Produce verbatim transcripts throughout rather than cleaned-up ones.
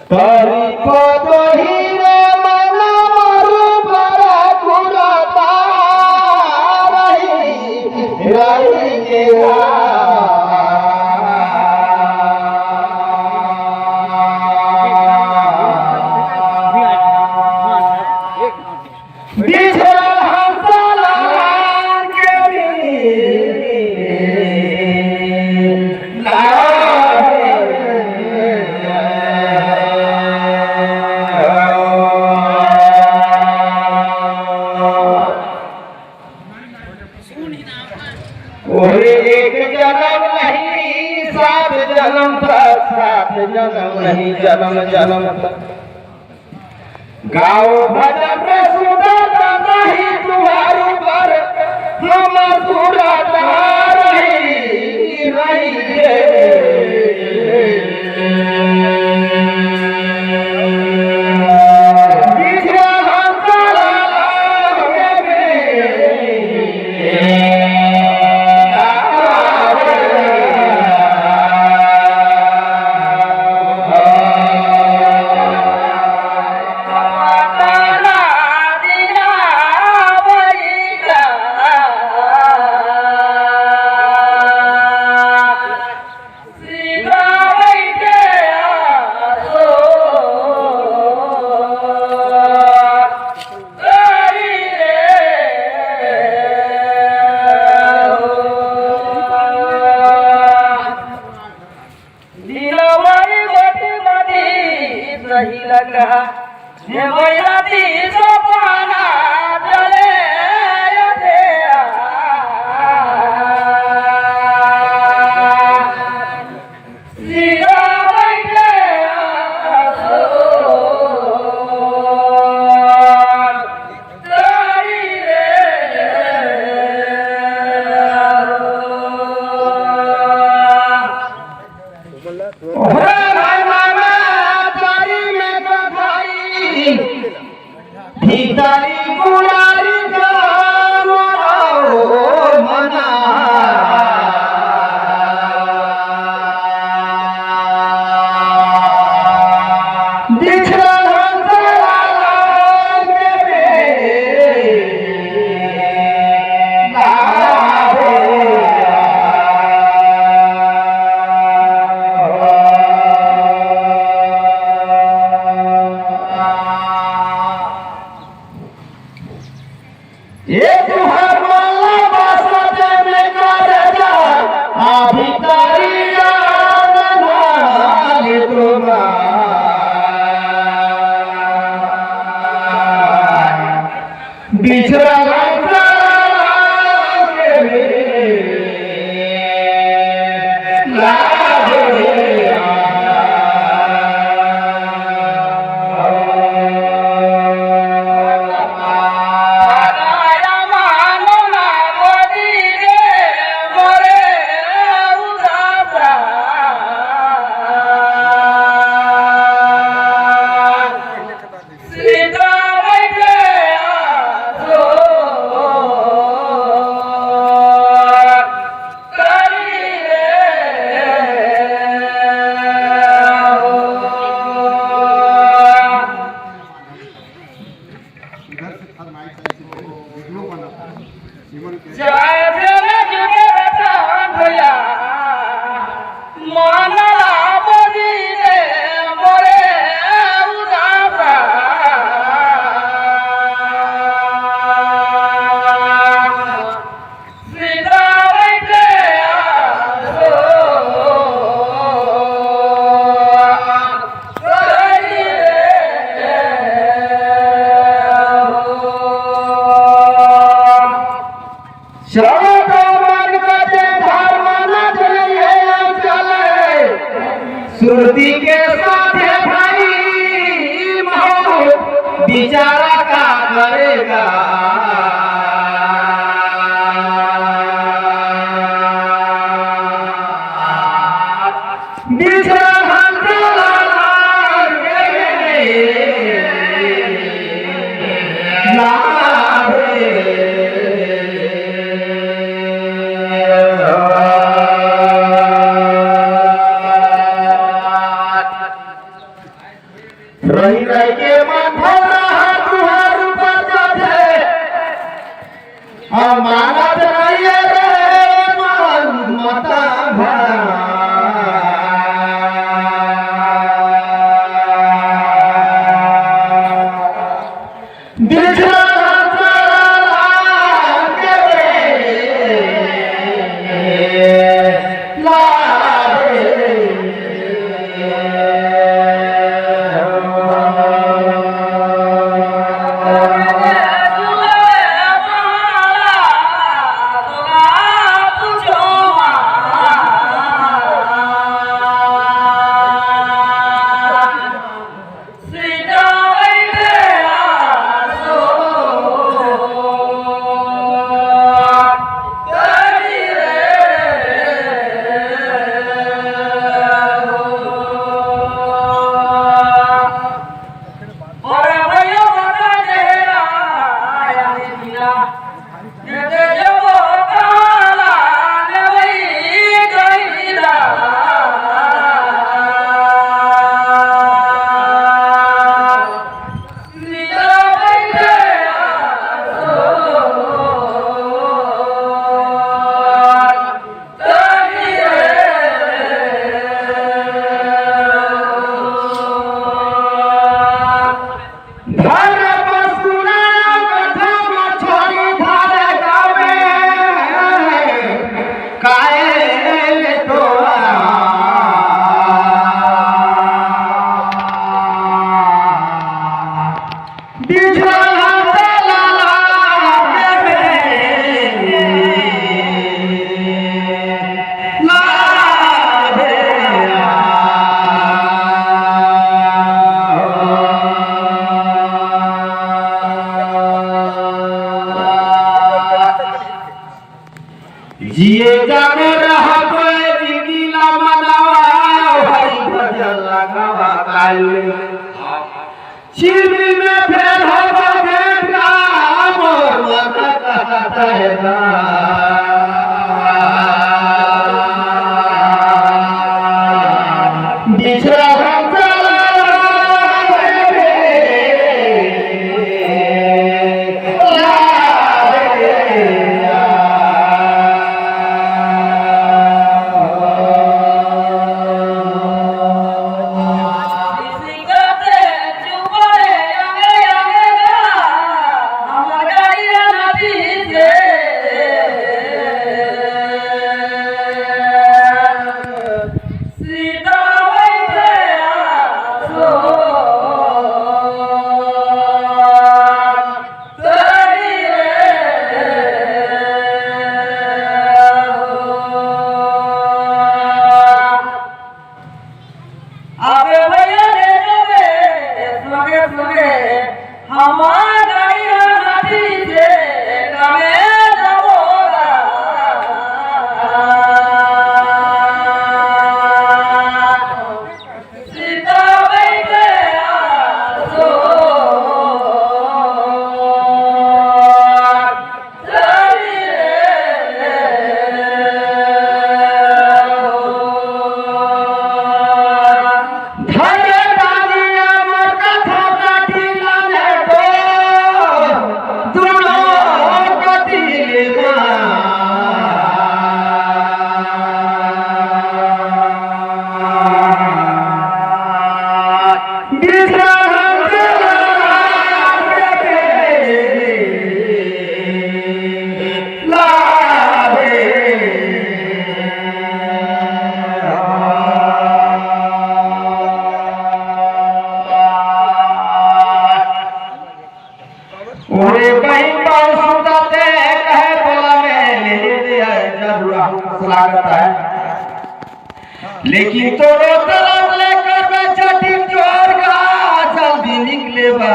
परी पदोही रे मन मरु पर कुरता रही, रही के बिछड़ा हंसला के भी ओहे एक जन्म नहीं, सात जन्म तक, सात जन्म नहीं, जन्म जन्म तक। गाओ भजन रे सुंदर नहीं तुम्हार ऊपर, हम सुरता रही, रही रे। दिलवरी गोटी मती सही लगा, हे भैया ती सपना चले अथे आ। सीधा बैठे आसो। भीतरी कुड़ारी का मोरो मना। बिछड़ा हम तेरा लाल के ये तुहर माला बसत में कर जा, अभी तारी जान नाग तुम्हार। बिछड़ा इधर से फरमाइश आई थी, वीडियो बना था। सीमन के जय जय जुटे रतन भैया, मानला बदी रे मोरे उदासा। श्रोता मन का जे भावना चले चले। श्रुति के साथ भाई महूत बिचारा का करेगा। बिचारा हम तो लाल के लाल। रह के मन भरा तुहार ऊपर जाथे। हम मानत रहिए रे मन मता भरा। बिछड़ा जिए जाने रहा कोई जिंदगी ला मनावा, हरि भजन लगावा काल। चिलमिल में फेर होबो बेटा, मोर मन कहत हे ना। बिछड़ा हम चला रे। अबे भैया ले जो बे, सुने सुने, हमार गाड़ी ह नाटी से कमे जबोरा। सीता बैठे आसो। ओरे कहीं पाँव सुताते कहे बोला मैं ले ले आए जरूर स्वागत है। लेकिन तोरो तरफ लेकर मैं जटिल जोर का जल्दी निकले बा।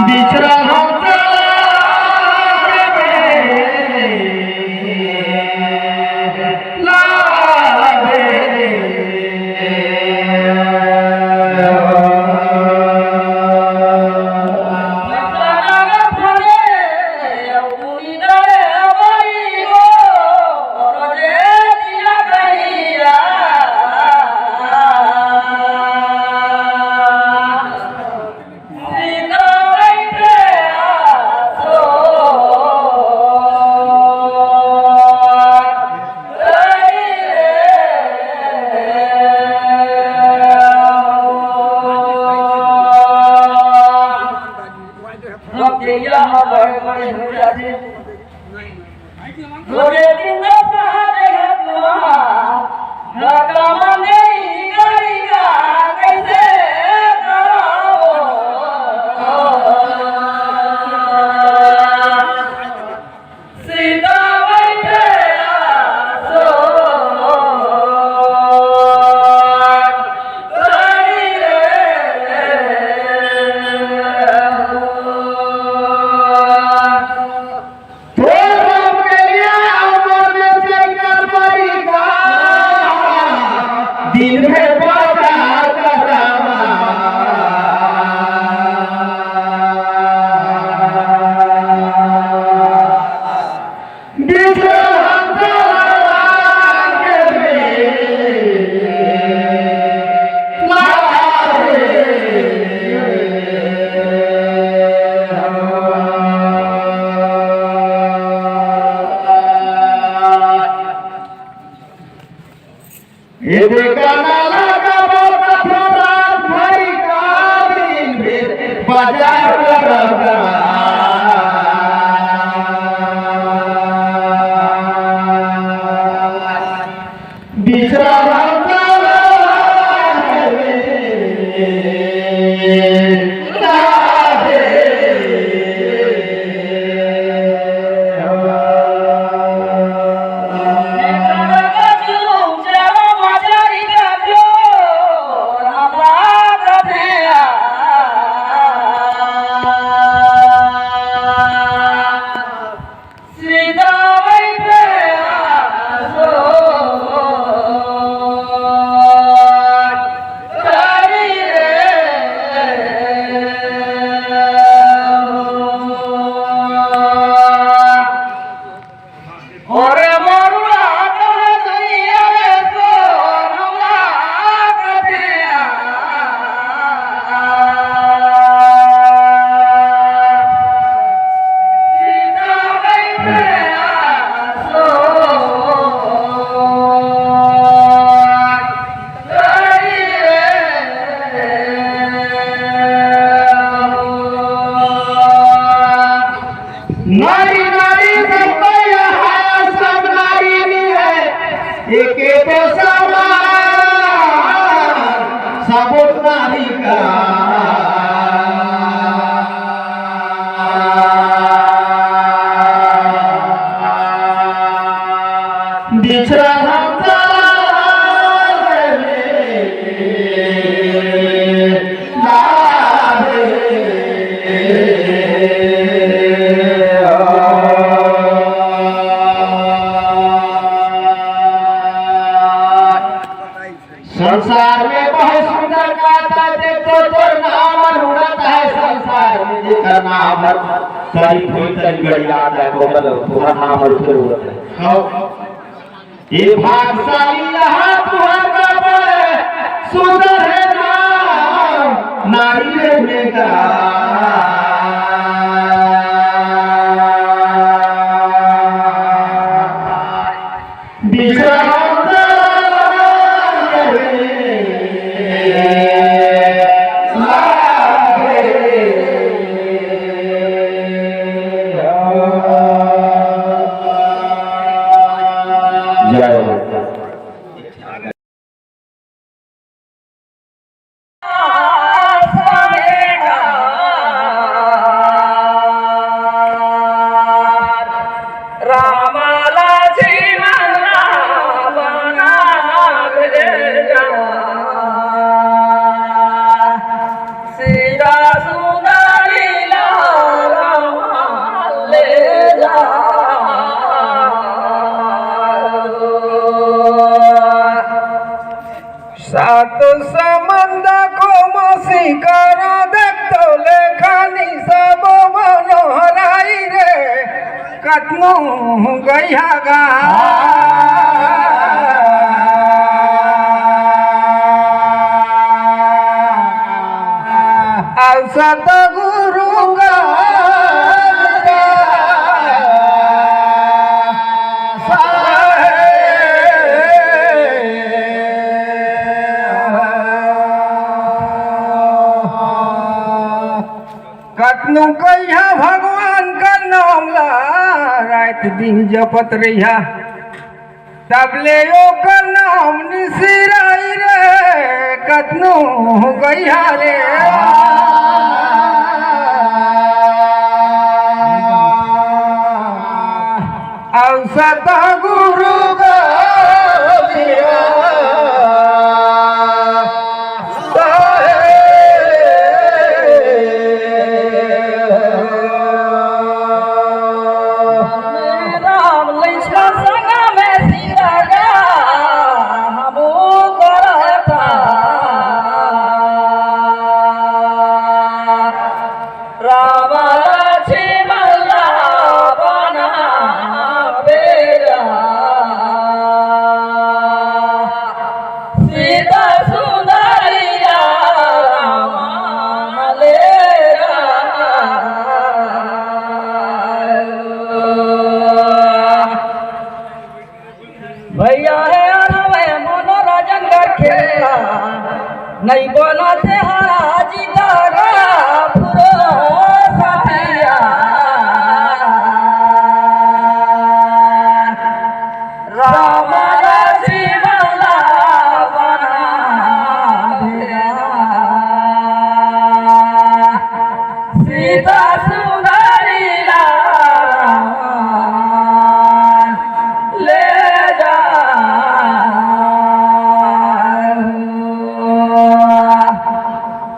बिछड़ा हम गोरे दिन पहाड़ हथुआ, रकम नहीं करिका कैसे करो। सीता बैठे आसो करी रे। तोर राम के लिए अमर में जंगल मरी का, दिन में बाजार करावा। बिछड़ा हम तोरा के बीच। ये देखा ना लगा वो कठोरा भरी का दिन भी बाजार करता। बिछड़ा हम नारी नारी सब कोई है, सब नारी भी है, एक तो समान सब नारी का। बिछड़ा हम संसार में बहुत सुंदर गाता, देख तो तोर नाम उड़त है संसार में, जेकर नाम तारीफ होई तनी गड़ियात है, तो मतलब तुम्हारा नाम उड़त है। ये भागशाली रहा तुहर का पर सुंदर है नाम नारी रे में का। बिछड़ा जय हो। रामाला जीवन रावणा भेजा। सीता सुंदरी लाल ले जा। सात समंद को मसी कर देख तो लेखनी सब मनोहराई रे। कतनो गइहा गा। अउ सतगुरु का कतनो कहिया भगवान का नाम ला, रात दिन जपत रहिहा, तब ले ओकर नाम निसिराही रे, कतनो गइहा रे। अउ सतगुरु का राम लक्ष्मण संग में सिंगारा हमू करता। राम लक्ष्मण ला बना बेरा। सीता सुंदरिया राम ले भैया हे अरवे मनोरंजन कर खेला, नहीं बनते हरा जीता रा फुरो सतिया। राम लक्ष्मण ला बना दिया, सीता सुंदरी ला ले जा।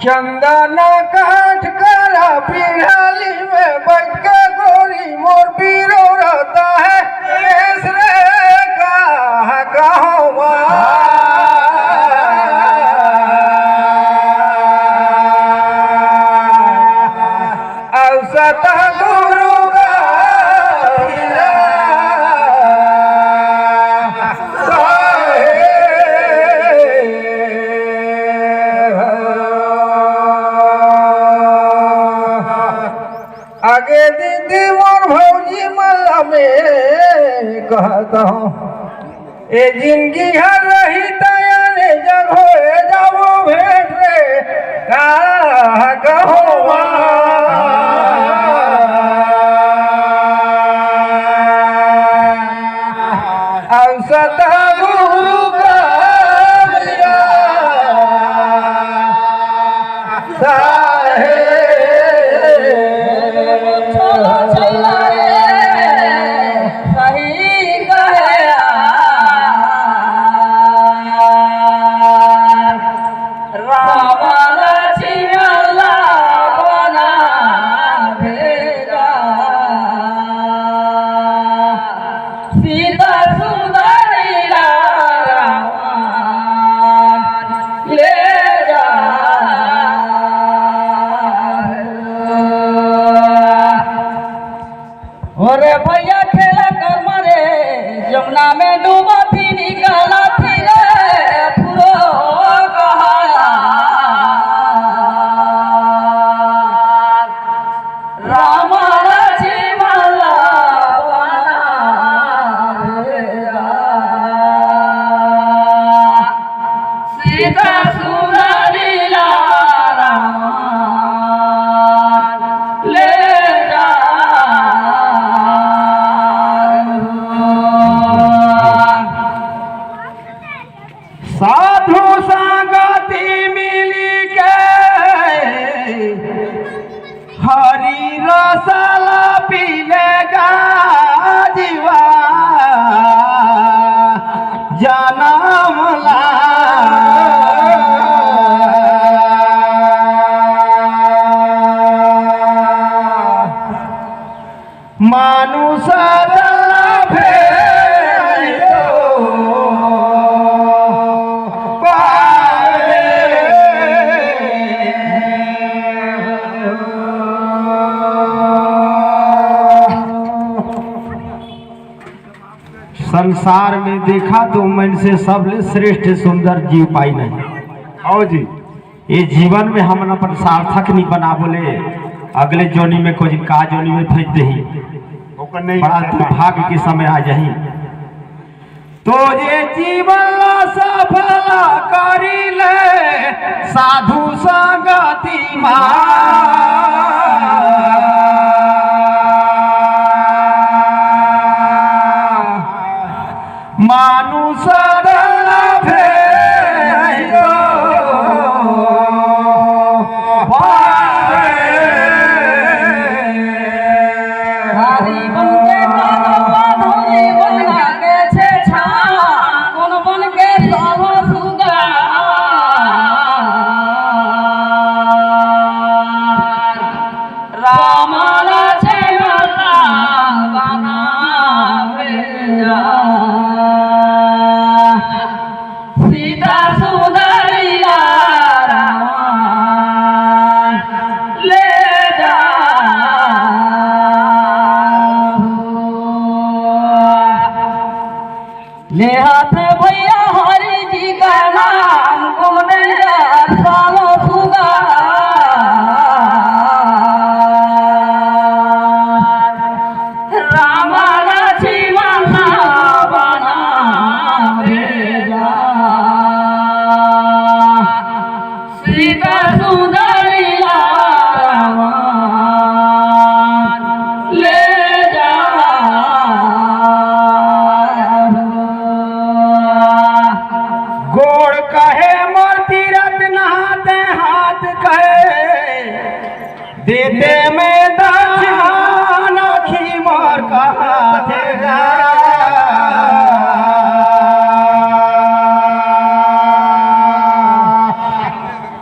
चंदन काठ कर पीढ़ाली में बैठ के गोरी मोर पीरो रहता है। केस रे का कहवा। अउ सतगुरु का आगे दीदी मोर भौजी मन ला में कहत हूँ, ए जिनगी हर रही तयने जगो ए जाबो भेंट रे, का कहूँ अउ सतगुरु का साहे। सही कहे राम लक्ष्मण ला बना भेजा। सीता सुंदरी ला रावण ले जा। ओरे भैया खेला कर मारे, जमुना में डूबा थी निकाला थी रे, फुरो कहाला। राम लक्ष्मण ला बना भेजा। सीता सुंदरी ला रावण ले जा। साधु संगति मिली के हरि रस ला पीले गा जीवा जनम ला। मानुष जन्म भेटो पावे। संसार में देखा तो मन से सबले श्रेष्ठ सुंदर जीव पाई नहीं। आओ जी। ये जीवन में हमन अपन सार्थक नहीं बना बोले, अगले जोनी में कोई का जोनी में भेज देही। ओकर नहीं बड़ा दुर्भाग्य के समय आ जाही। तो ये जीवन ला सफल करी ले साधु संगति मा। मानुष दल भेलो पावे। हरि बन के कानवा धोली बना के छेछा, गुण बन के सालो सुगा। राम लक्ष्मण बना भेजा। सीता सुंदरी ला राम ले जा। ले हाथ भैया हरि जी का नाम, कुमरैया सालो सुगा। राम लक्ष्मण बना भेजा। सीता सुंदरी ला राम ले जा। गोड़ कहे मोर तीरथ नहाते हाथ कहे देते में दक्षिणा। आँखी मोर कहाथे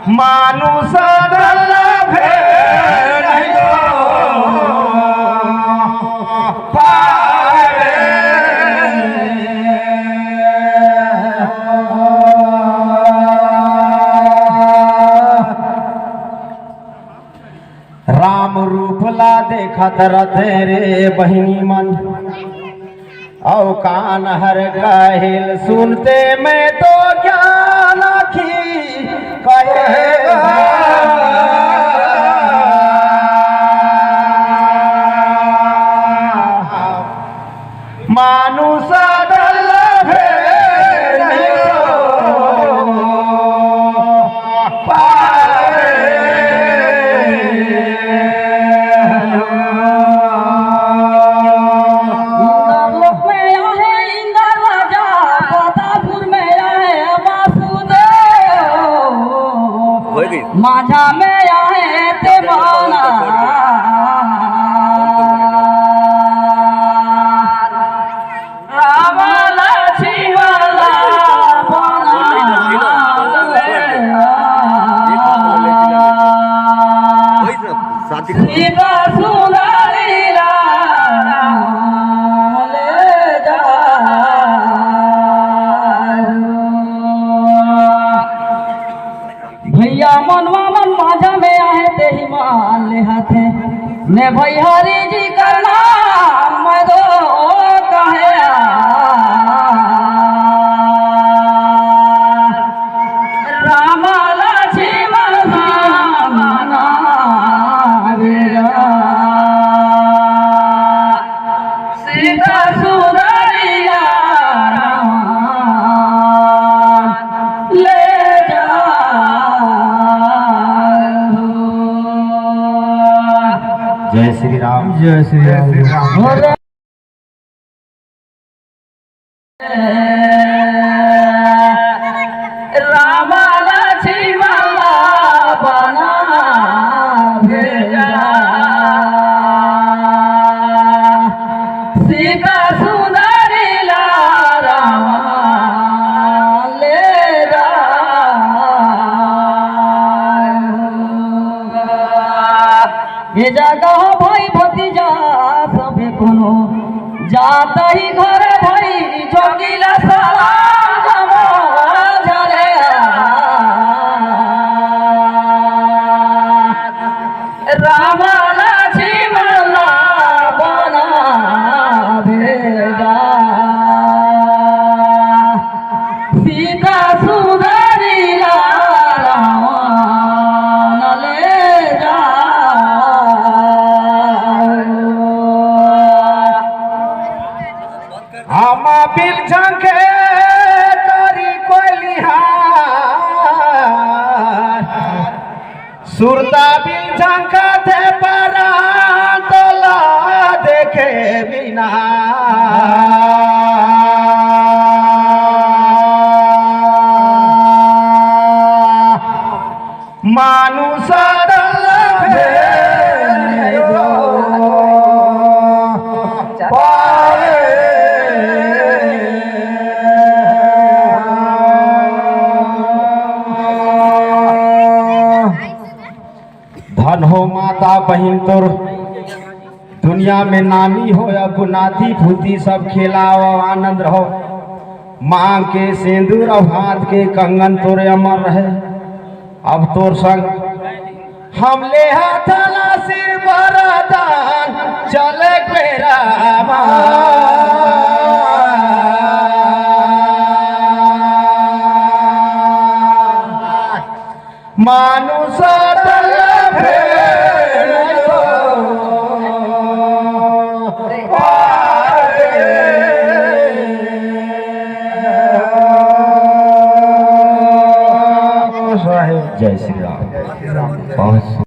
मानुष दल भेलो पावे। राम रूप ला देखत रथे रे बहिनी मन, अउ कान हर काहिल सुनते मैं तो ज्ञान की कहे। मानुष दल भेलो पावे। इंदर लोक में आहे इंदर राजा, प्रतापपुर में आहे वासुदेव। होय गई। माझा में आहे ते माना। राम लक्ष्मण बना सीता सुंदरी ला राम ले जा। भैया मनवा मन माझा में आहे, तेही मान ले हाथे। ने भैहरी जी कर नाम मैं दो कहे। राम लक्ष्मण राम नाम वेरा। सीता सुंदरिया राम ले जा। जय श्री राम। जय श्री राम। राम लक्ष्मण बना भेजा। सीता सुंदरी ला राम ले जा। ये जगह भाई भतीजा सभे कोनो जात ही घर भाई जोगिला सलाम जमा जले। राम लक्ष्मण बना भेजा। सीता सुंदरी ला रावण ले जा। हम बिल झंके तोरी कोइलिहार, सुरता बिल झंका थे परान तोला देखे बिना। हो माता बहिन तोर दुनिया में नामी हो, अब नाती पुती सब खेलाव, आनंद रहो। मांग के सेंदूर अउ हाथ के कंगन तोरे अमर रहे। अब तोर संग हम ले हाथ ला सिर बरदान चले बेरा मा। मानुष तन भेल तो पारे। जय श्री राम। बहुत